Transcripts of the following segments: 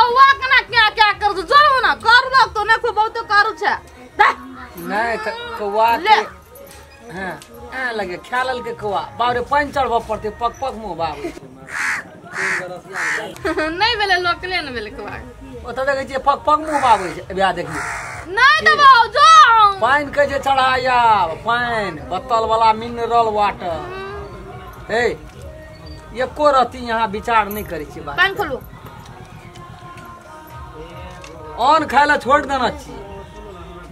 कौआ केना क्या क्या कर दो जरो ना करू लगतो ना खूब बहुत करू छै नहीं त कौआ के हां आ लगे ख्यालल के कौआ बाप रे पानि चढ़ब पड़ते पक पक मुंह बाबू नहीं भेले लोकले न भेले कौआ ओत देखै छियै पक पक मुंह बाबू छै बियाह देखियो नहीं देबो जो पानि के जे चढ़ाया पानि बोतल वाला मिनरल वाटर ए एको रति यहाँ विचार नहीं करै छी बात पानि खोलू अन्न खाय ला छोड़ देना छी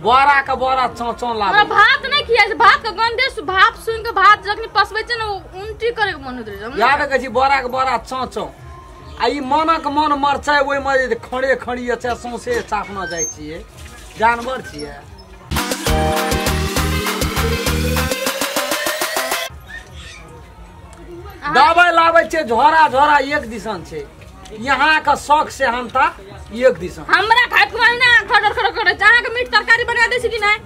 बोरा के बोरा चौ चौ लागे भात नहीं खिया छै भात के गंधे भाप सुन के भात जखनी पसबै छै ने उल्टी करे के मन होइत रहै छै याद कहै छी बोरा के बोरा चौ चौ आ ई मनक मन मरचाइ ओहि मे जे खड़े खड़ी छै सौंसे चापना जाइ छियै जानवर छियै दवाई लाबै छै झोरा झोरा एक दिसन छै यहाँ के शौक से हमता एक दिसन हमरा खाइत खुआई ना खडर खडर करे छै अहाँ के मीट तरकारी बना दै छी कि नहीं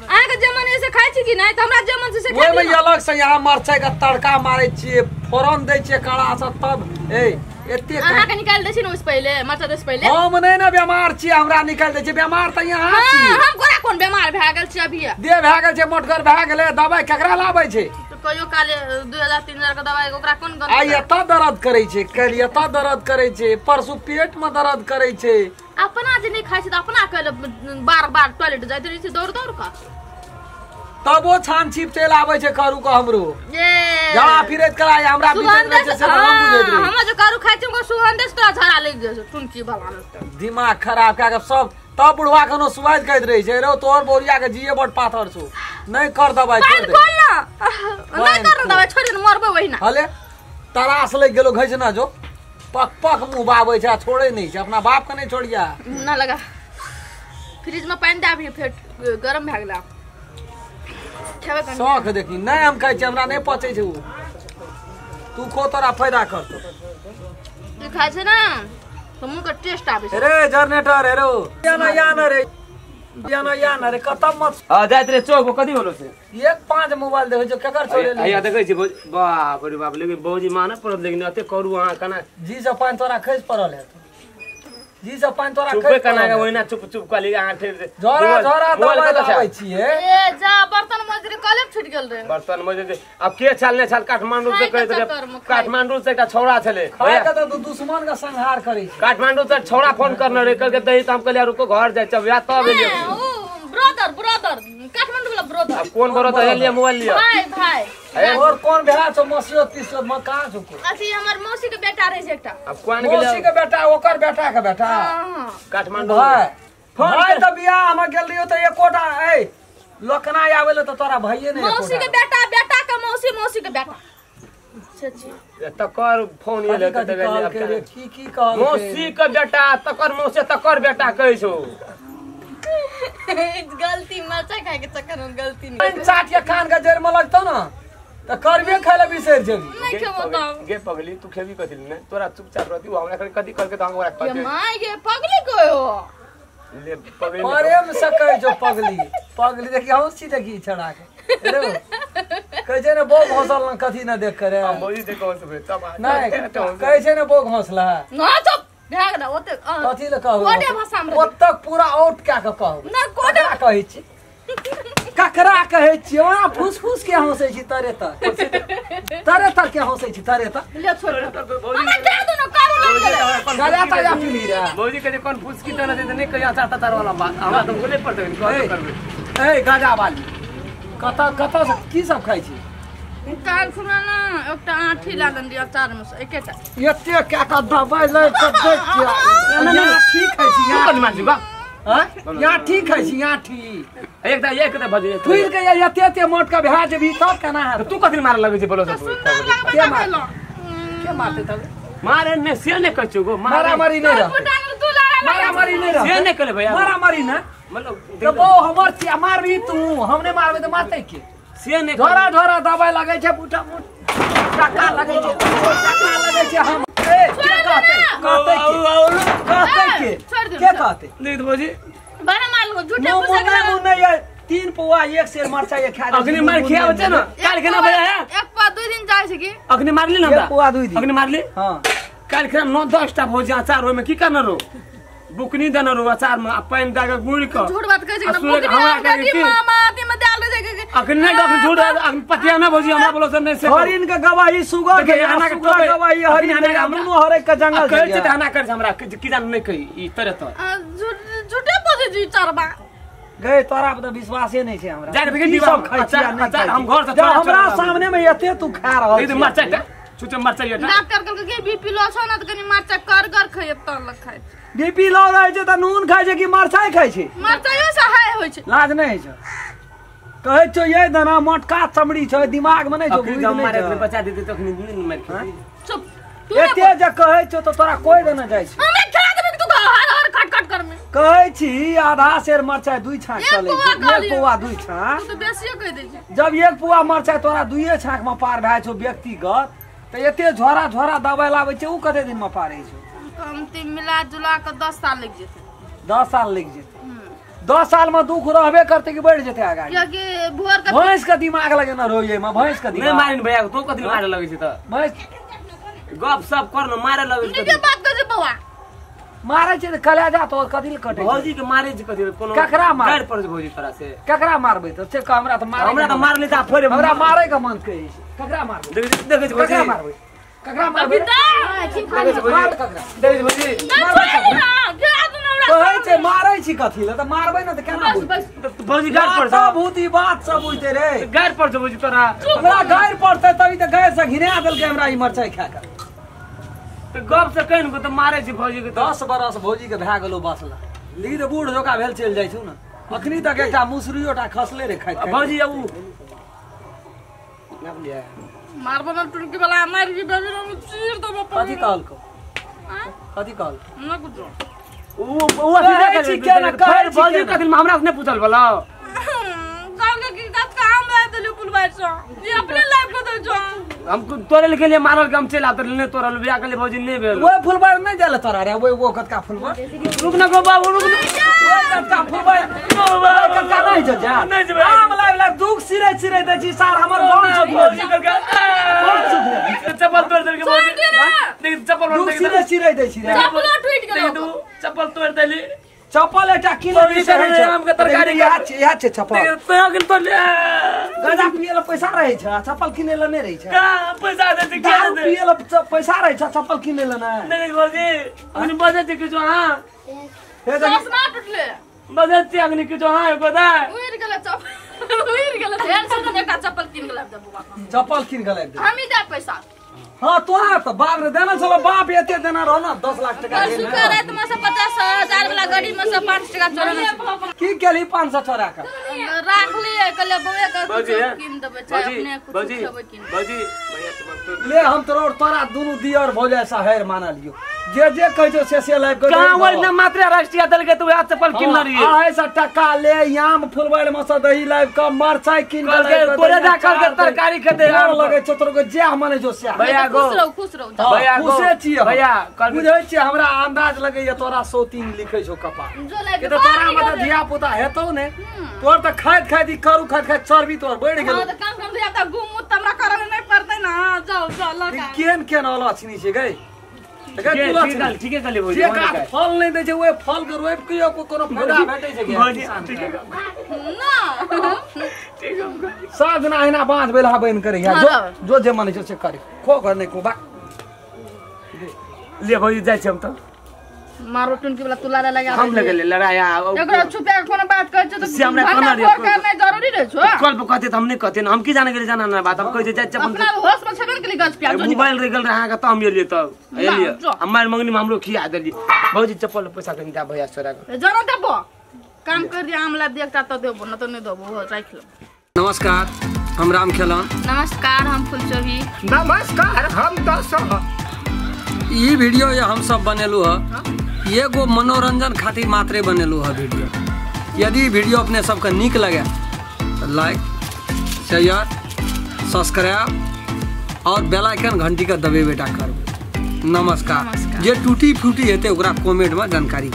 अहाँ के जे मन से खाइ छी कि नहीं त हमरा जे मन से खाइ ओहि में अलग से यहाँ मरचाई के तड़का मारै छियै फोरन दै छियै कड़ा से तब ए एते अहाँ के निकाल दै छी न ओइस पहिले मरचाई दै से पहिले हम नहीं ना बीमार छी हमरा निकाल दै छी बीमार त यहाँ छी हम कोना कोन बीमार भए गेल छी अभी देह भए गेल छै मोटगर भए गेलै दवाई केकरा लाबै छै कहियो काले 2000 3000 के दवाई ओकरा कोन गंध आ एता दर्द करै छै काल्हि एता दर्द करै छै परसू पेट में दर्द करै छै अपना जे नहीं खाइ छै त अपना कहले बार बार टॉयलेट जाइत रहै छै दौड़ दौड़ के तबो छान छिप चलि आबै छै करू के हमरो ए झड़ा फिरैत करा हमरा बुझैत रहै छै से हम बुझैत रहै हम जे करू खाइ छै ओकर सुगंधे से तोरा झड़ा लागि जाइ छै टुनकी भला में दिमाग खराब कए के सब तब बुढ़वा कनो सुआद कहैत रहै छै रौ तोहर बोरिया के जिए बड़ पाथर छौ नहीं कर दवाई छोड़ दे खोल ना नहीं कर दवाई छोड़ दे मरबै वही ना हले तरास लग गेलो घैस ना जो पक पक मुंह बाबै छै छोड़े नहीं छै अपना बाप के नहीं छोड़िया ना लगा फ्रिज में पानी दे भी फिर गरम भए गेला खेबै कनी शौख देखी नहीं हम खाइ छी हमरा नहीं पचै छै उ तू खो तोरा फायदा करतो तू खाइ छै ना तो मुंह के टेस्ट आबै छै रे जनरेटर हेरो याना याना रे याना याना रे कत मत हां जाइत रे चौक कथी होलो से एक पांच मोबाइल देखै छौ केकर छोड़े हैया देखै छी बाप रे बाप लेकिन भौजी माने पड़त लेकिन एते करू अहाँ कना जी से पानि तोरा खसि पड़ल हेतौ जी से पानि तोरा चुपे कना के ओहिना चुप चुप कहली अहाँ ठेर झोरा झोरा दवाई लाबै छियै ए जा बर्तन मजरी कले छूट गेल रे बर्तन मजरी अब के छाल ने छाल काठमांडू से कहैत रे काठमांडू से एकटा छौड़ा छले खाय के त दुश्मन के संहार करै छै काठमांडू से छौड़ा फोन करने रे कहलकै दही त हम कहलियै रुको घर जाइ चब या तब एलियै ओ ब्रदर ब्रदर काठमांडू वाला ब्रदर अब कोन ब्रदर एलियै मोबाइल लिअ भाई भाई और कोन भेला छौ मसियो तिसियो म कहाँ छौ अथी हमर मौसी के बेटा रहे छै एकटा अब कोन गेलै मौसी के बेटा ओकर बेटा के बेटा काठमांडू भाई भाई त बियाह हम गेल रहियो त एकोटा ए लोकना आवेले त तोरा भाइये नै मौसी के बेटा बेटा के मौसी मौसी के बेटा तकर फोन एले त रे की की कहल मौसी के बेटा तकर मौसी तकर बेटा कहै छौ गलती मरचाई खाय के चक्कर में गलती नहीं चाट के कान के जड़ में लगतौ ना त करबे खाय ला बिसरि जेबी नहीं खेबो तब गे पगली तू खेबी कथि ने तोरा चुपचाप रहती हमरा कथि कहलके त हम ओकरा कहते ये my गे पगली गयो ले पगली प्रेम से कहै छौ पगली पगली देखी हंसी देखी छड़ा के रे कहै छै ने बो घोसल न कथि न देख करे हम बोली देखो से तब नहीं कहै छै ने बो घोसला ना चुप भए गेल ओते कथि ले कहू कोडे भाषा में ओतक पूरा आउट क्या के कहू ना कोडे कहै छी ककरा कहै छी ओना फूस फूस के हंसै छी तरे तर तरे तर के हंसै छी तरे तर ले छोड़ हमरा दे दो न करू लग गेलै गला त जा पीली रे भौजी के कोन फूस की तना दे नहीं कहिया चाचा तार वाला बात हमरा त बोले पड़तै कहबे करबै ए गाजा वाली कत कत से की सब खाइ छी काल खुना ना एकटा आठी ला दन दिया अचार में से एकेटा एते क्या का दवाई ले के देख के यहाँ ठीक खाइ छी यहाँ कनि मानसी बा हां यहाँ ठीक खाइ छी यहाँ ठीक एकटा एकटा भजी फूल के एते एते मोट के भए जेबी तब केना हेतौ तू कथि मारे लगै छै बोलो सब सुंदर लगबे के के मारते तब मारे ने से ने कहै छौ गो मारामारी नहीं रह मारामारी नहीं रह से ने कहले भैया मारामारी ना मतलब तो बो हमर छी मारबी तू हमने मारबे त मारतै के से ने झोरा झोरा दवाई लगै छै बूटा मुट टका लगै छै टका लगै छै हम ए के कहतै कहतै के कहतै के के कहतै नहीं तो भौजी बड़ा मार झूठे मुंह मुंह नहीं है 3 पौआ 1 सेर मरचाई खा अखनी मार खियाबै छै न काल केना भैया है एक पौआ 2 दिन जाइ छै की अखनी मारली न हमरा एक पौआ 2 दिन अखनी मारली हां काल खेना 9 10 टा भौजी अचार ओइ में की करना रो बुकनी देने रहू अचार में आ पानि दए के गुड़ि के झूठ बात कहै छै कि बुकनी हमरा के मामा अथी में देल रहै छै अखन नै डॉक्टर झूठ अखन पतिया ना भौजी हमरा बोलो से नै से हरिन के गवाही सुगर के गवाही हरिन के दुनू हरे के जंगल कहै छै त हना कर हमरा की जान नै कही ई तरे त झूठे बजै छी चरबा गए तोरा पर त विश्वासे नै छै हमरा जा के सब खाइ छी अचार हम घर से हमरा सामने में एते तू खा रहल छी मरचाई टा छुचे मरचाई टा डॉक्टर कहलकै कि बीपी लो छौ न त कनी मरचाई कर कर खइए तब खाइ बीपी लो रहै छै त नून खाइ छै कि मरचाई खाइ छै मरचाइयो से हाई होइ छै लाज नै छै कहै छौ ये दाना मोटका चमड़ी छै दिमाग में नै छौ अखनी जब मारे के बचा देते तखनी नै मार के चुप एते जे कहै छौ त तोरा कोई देना जाइ छै हमे खिला देबै तू हर हर खट खट करमे कहै छी आधा सेर मरचाई दुई छाक चलै छै एक पौआ दुई छाक तू त बेसियो कहि दै छै जब एक पौआ मरचाई तोरा दुइए छाक में पार भए छौ व्यक्तिगत त एते झोरा झोरा दवाई लाबै छै उ कते दिन में पारै छौ कमती मिला जुला के 10 साल लग जेतै 10 साल लग जेतै 10 साल में दुख रहबे करते कि बढ़ जेतै आगाड़ी कियाकि भोर के भैंस के दिमाग लगे न रोइए में भैंस के दिमाग नै मारिन भैया तो कथि मारे लगै छै त भैंस गप सप कर न मारे लगै छै नीके बात कहै छै बौआ मारे छै त कलेजा तोर कथि ल कटै भौजी के मारे छै कथि कोनो ककरा मार गाड़ पर भौजी तोरा से ककरा मारबै त से कह हमरा त मारे हमरा त मारले त फेर हमरा मारे के मन कहै छै ककरा मारबै देखै छै ककरा मारबै ककरा मारबै देखै छै भौजी कहै छै मारै छी कथि ल त मारबै न त केना भौजी गाड़ पर सब भूत ई बात सब बुझते रे गाड़ पर भौजी तोरा हमरा गाड़ पड़तै तभी त गाड़ से घिना देलकै हमरा ई मरचाई खा के त गप से कहन को त मारै छी भौजी के 10 बरस भौजी के भए गेलो बसला ली त बूढ़ जोका भेल चलि जाइ छौ न अखनी तक एकटा मुसरियो टा खसले रे खाइत भौजी उ ना बुझलियै मारबो न टुनकी वाला मार के बेबी हम चीर देबो कथि कहलको कथि कहल न कुछो उ उ अथि देखै छी केना कहै छी भौजी कथि हमरा से नै पूछल बोला कहलकै कि कत काम रह देलु पुलवार से जे अपने लाइफ को दे जो हम तोरे के लिए मारल के हम चल आते नै तोरल बियाह के लिए भौजी नै भेल ओए फुलबार नै जाले तोरा रे ओए वो कतका फुलबार रुक न गो बाबू रुक न ओए कतका फुलबार ओए कतका नै जो जा नै जेबै आम लाइव लाइव दुख सिरे सिरे दै छी सार हमर बम सुख भौजी करके चप्पल तोड़ देलके भौजी देख चप्पल दुख सिरे सिरे दै छी रे चप्पल टूट गेल चप्पल तोड़ देली चप्पल एकटा किन के रहै छै आम के तरकारी इहा छै चप्पल तोरा के तोड़ ले गजा पिए ल पैसा रहै छै चप्पल किनै ल नै रहै छै का पैसा दे के दारू पिए ल पैसा रहै छै चप्पल किनै ल नै नहीं भौजी अखनी बजै छै किछु हां हे सस ना टूटले बजै छै अखनी किछु हां एगो दा उड़ गेल चप्पल उड़ गेल ढेर से एकटा चप्पल किन के लाब दे बौआ चप्पल किन के लाब दे हम ही दे पैसा हां तोरा त बाप रे देना छलो बाप एते देना रहो ना 10 लाख टका शुक्र है तुम से 50,000 वाला गाड़ी में से 5 टका चोरा की केली 500 चोरा के राख लिए कहले बौआ के कुछ किन देबै चाहे अपने कुछ खेबै किन भौजी भैया तो ले हम तोरा और तोरा दुनु दियर भौजाई से हेर माना लियो जे जे कहै छौ से लाइव के कहां ओइ न मात्र राष्ट्रीय दल के तू आ चप्पल किन रही आहे से टका ले याम फुलबाड़ में से दही लाइव के मरचाई किन के तोरे जा कर के तरकारी खेते यार लगे छौ तोरो के जे माने जो से भैया गो खुश रहो खुश रहो भैया गो खुशे छी भैया बुझै छी हमरा अंदाज लगैया तोरा 103 लिखै छौ कपार जो लाइव के त तोरा में त धिया पुता हेतौ ने तोर त खाइत खाइत ई करू खाइत खाइत चर्बी तोर बढ़ि गेलौ हां त काम काम धिया पुता गुम त हमरा करल नै पड़तै ना जाओ जाओ लगा केन केन अलछनी छै गै ठीके कहली भौजी जे गाछ फल नै दै छै ओइ फल के रोपि के कोनो फायदा भेटै छै भौजी ठीके ना ठीक सब दिना अहिना बाँझ बेलहा बनि करैया जो जो जे मन छै से करे खो घर नै खो बा ले भौजी जाइ छी हम त मारो टुनकी वाला तुला लगा हम लगे ले लड़ाया एकरा छुपा के कोनो बात कहै छौ त से हमरा कोना रे करनाइ जरूरी रहै छौ कल पर कहते त हम नै कहते हम की जाने गेले जाना ना बात हम कहै छै जाइ छी अपना होश में छेबे ने केली गज प्याज मोबाइल रह गेल रहा के त हम एलियै तब एलियै हमार मंगनी में हमरो खिया देली भौजी चप्पल पैसा कनि दा भैया सोरा के जरा देबो काम कर दिया आमला देखता त देबो न त नै देबो राख लो। नमस्कार हम राम खेलन। नमस्कार हम फुलचोभी। नमस्कार हम दशरथ। ई वीडियो ये हम सब बनेलु है एगो मनोरंजन खातिर मात्रे बनेलु है वीडियो। यदि वीडियो अपने सबके नीक लगे तो लाइक शेयर सब्सक्राइब और बेल आइकन घंटी के दबेबे टा करबै। नमस्कार। जे टूटी फूटी हेतै ओकरा कमेंट में जानकारी।